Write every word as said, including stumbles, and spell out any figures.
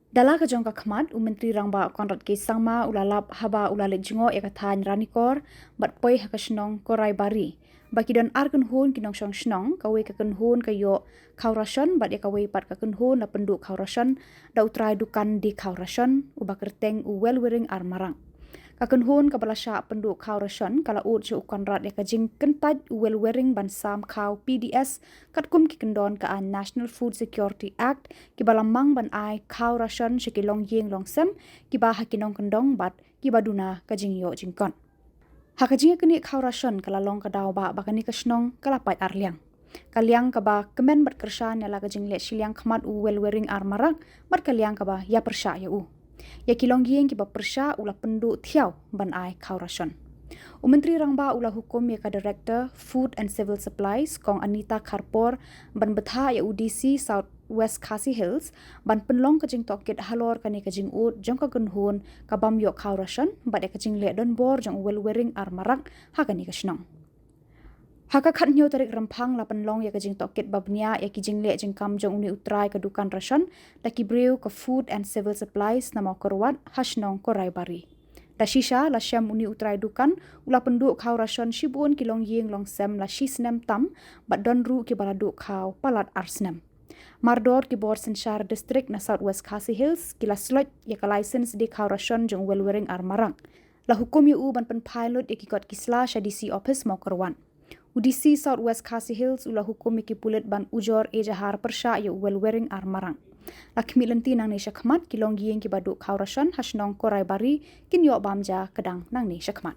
Da la ka jong ka khmat, u Myntri Rangbah Conrad K Sangma u la lap haba u la leit jngoh ïa ka thaiñ Ranikor bad poi ha ka shnong Koraibari, ba ki don ar kynhun ki nongshong shnong, kawei ka kynhun ka ïoh khaw ration bad ïa kawei pat ka kynhun la pynduh khaw ration da u trai dukan die khaw ration, uba kyrteng u Welwiring Armarak. Ka kynhun kaba la shah pynduh khaw ration ka la ud sha u Conrad ïa ka jingkyntait u Welwiring ban sam khaw P D S, katkum ki kyndon ka aiñ National Food Security Act, kiba la mang ban ai khaw ration sha ki longïing longsem, kiba ha ki nongkyndong bad kiba duna ka jingïoh jingkot. Ha ka jingïaknieh khaw ration ka la long ka daw ba, ba kane ka shnong ka la pait ar liang. Ka liang kaba kmen bad kyrshan ïa la ka jingleh shiliang khmat u Welwiring Armarak, bad ka liang kaba ïa pyrshah ïa u. Ïa ki longïing kiba pyrshah u la pynduh thiaw ban ai khaw ration. U Myntri Rangbah u la hukum ïa ka Director Food and Civil Supplies, Kong Anita Kharpor, ban bthah ïa u D C South West Khasi Hills ban pynlong ka jingtohkit halor kane ka jingud jong ka kynhun ka bym ïoh khaw ration bad ïa ka jingleh donbor jong u Welwiring Armarak ha kane ka shnong. Ha ka khathynñiew tarik Rymphang la pynlong ïa ka jingtohkit ba bniah ïa ki jingleh jingkam jong une u trai ka dukan ration da ki briew ka Food and Civil Supplies na Mawkyrwat ha shnong Koraibari. Da shisha la shem une u trai dukan u la pynduh khaw ration shibun ki longïing longsem la shi snem tam, bad don ruh kiba la duh khaw palat ar snem. Mardor ki bor synshar district na South West Khasi Hills ki la sloit ïa ka license die khaw ration jong u Welwiring Armarak. La hukum ïa u ban pynphai lut ïa ki kot ki sla sha D C office Mawkyrwat. U D C South West Khasi Hills u la hukum ïa ki pulit ban ujor ejahar pyrshah ïa u Welwiring Armarak. La khmih lynti nangne shakhmat, ki longïing kiba duh khaw ration ha shnong Koraibari kin ïoh bam ja kdang nangne shakhmat.